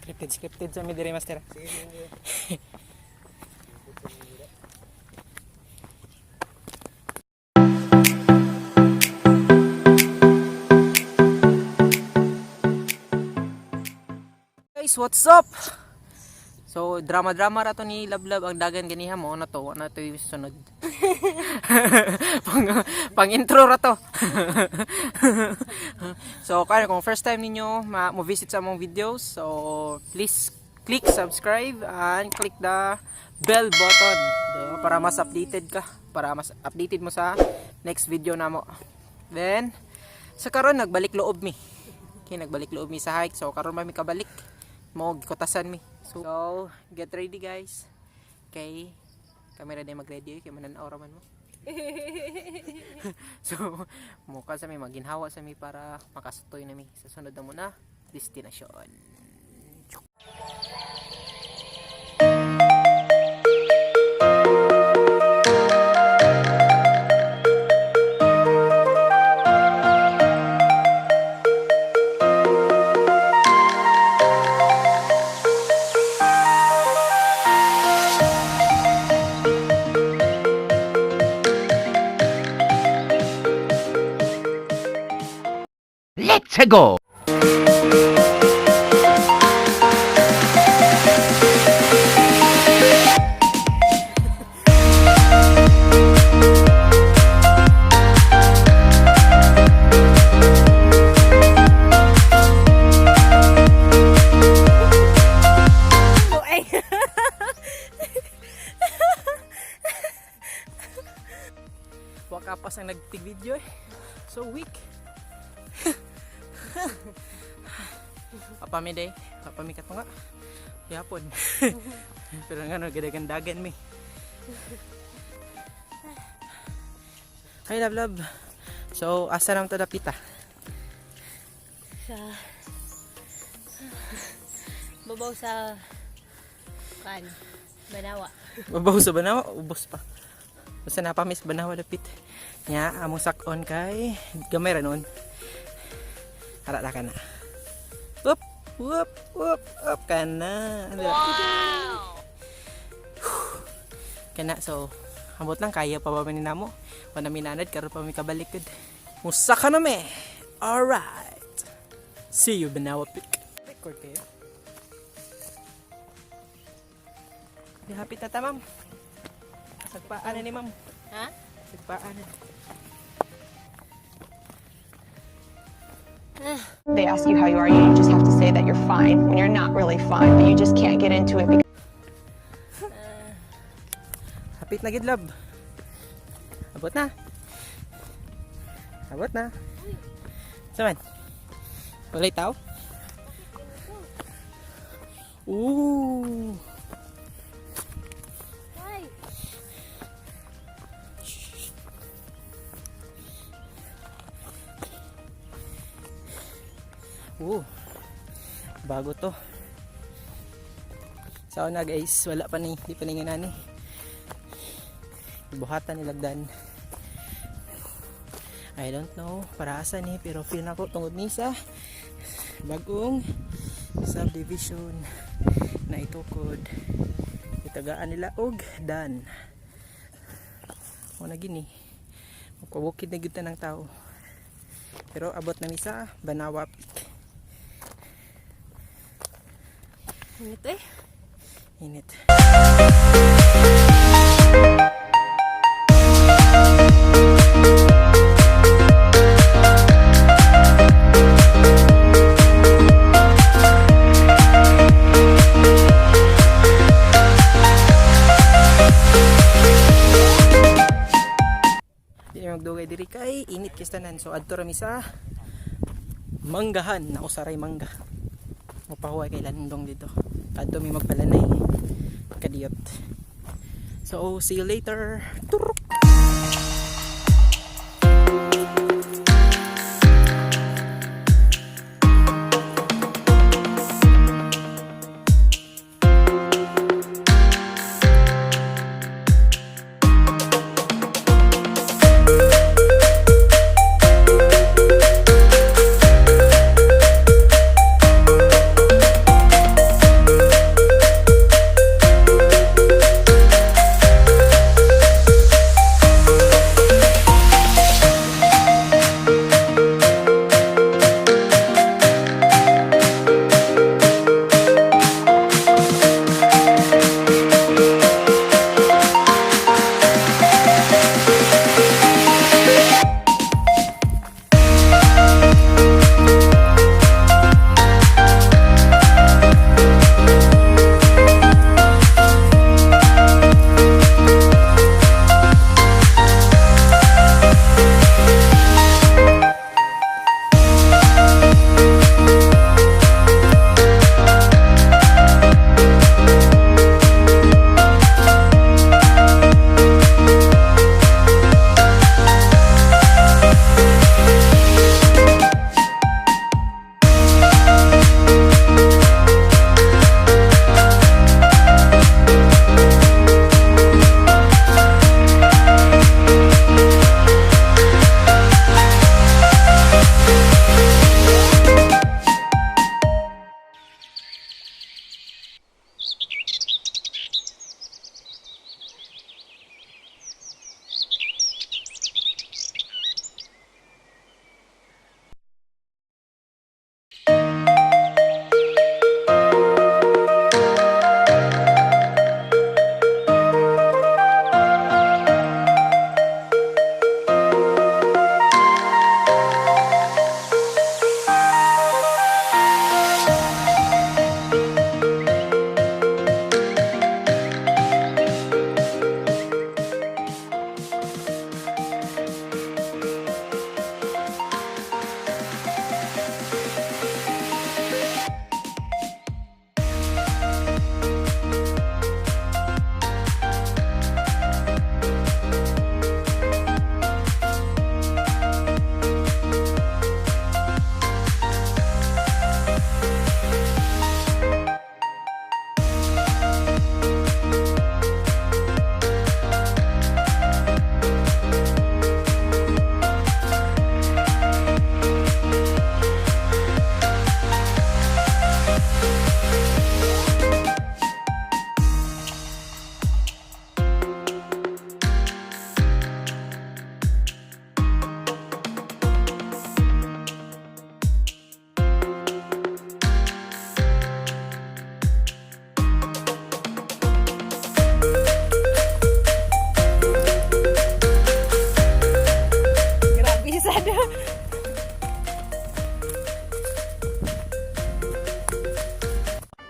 Scripted, scripted sa mi diri, master. Sige. Guys, what's up? So, drama-drama ra to ni Lablab ang dagan ganiha mo na to, na to yung sunod. Pang intro ra to. So, kaya kung first time ninyo mo visit sa among videos, so please click subscribe and click the bell button, diba? Para mas updated ka, para mas updated mo sa next video namo. Then, sa karon nagbalik loob mi. Okay, nagbalik loob mi sa hike. So karon pa mi kabalik. Mo gikutasan mi. So, get ready, guys. Kay kamera din mag-ready kay manan-aw ra man mo. So, muka sa mi maginhawa sa mi para makasutoy na mi sa sunod na muna destinasyon. Let's go! Ay. Waka pas ang nagtig video eh. So weak. Papa mi day, papa mi katunga. Yapon. Pero nga no, gadagandagan mi. Hi, love love. So, asa naman to dapita? Sa babaw sa kan Banawa. Babaw sa Banawa, ubos pa. Basta napamis Banawa dapit. Nya, among sakon kay gamay ra noon. Ara ra kana. Up, up, up, up kana. Wow. Kana, so ambot lang kaya pa ba ni namo? Wala mi nanad karon pa mi kabalik gud. Musa ka na me. Alright. See you, Banawa Peak. Record kayo. Di hapit na ta, ma'am. Sagpaan na ni ma'am. Ha? Sagpaan na. They ask you how you are, you just have to say that you're fine when you're not really fine, but you just can't get into it because Hapit na gid, love. Abot na. Abot na. Saman? Walay tao? Ooh. Ay. Oo. Bago to. Sa una guys, wala pa ni, di pa ni nga nani. Buhatan nilagdan. I don't know para asa ni, pero feel na ko tungod ni sa bagong subdivision na itukod. Itagaan nila og dan. Muna gini. Magpabukid na gyud ta ng tao. Pero abot na mi sa Banawa Peak. Init eh. Init. Di na magdugay diri kay init kistanan. So adto ra mi sa manggahan na usaray mangga. Mapahuway kay landong dito. Kadto mi magpalanay. Kadiyot. So see you later. Turuk.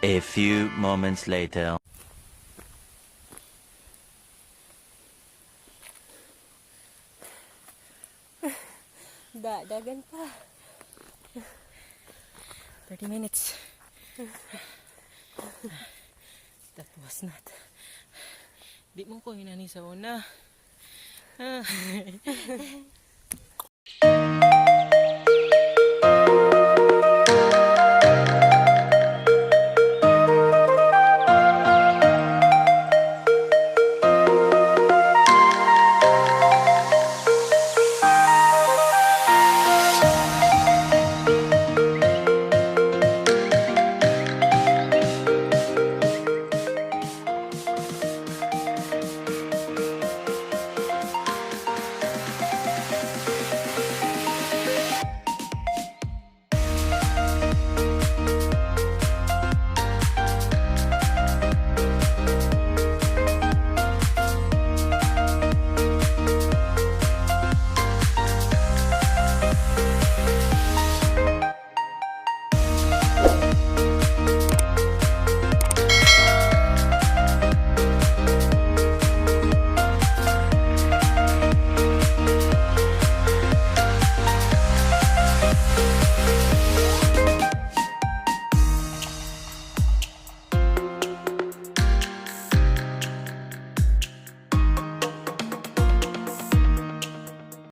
A few moments later. Da, dagan pa. 30 minutes. That was not. Di mo ko hinani sa una.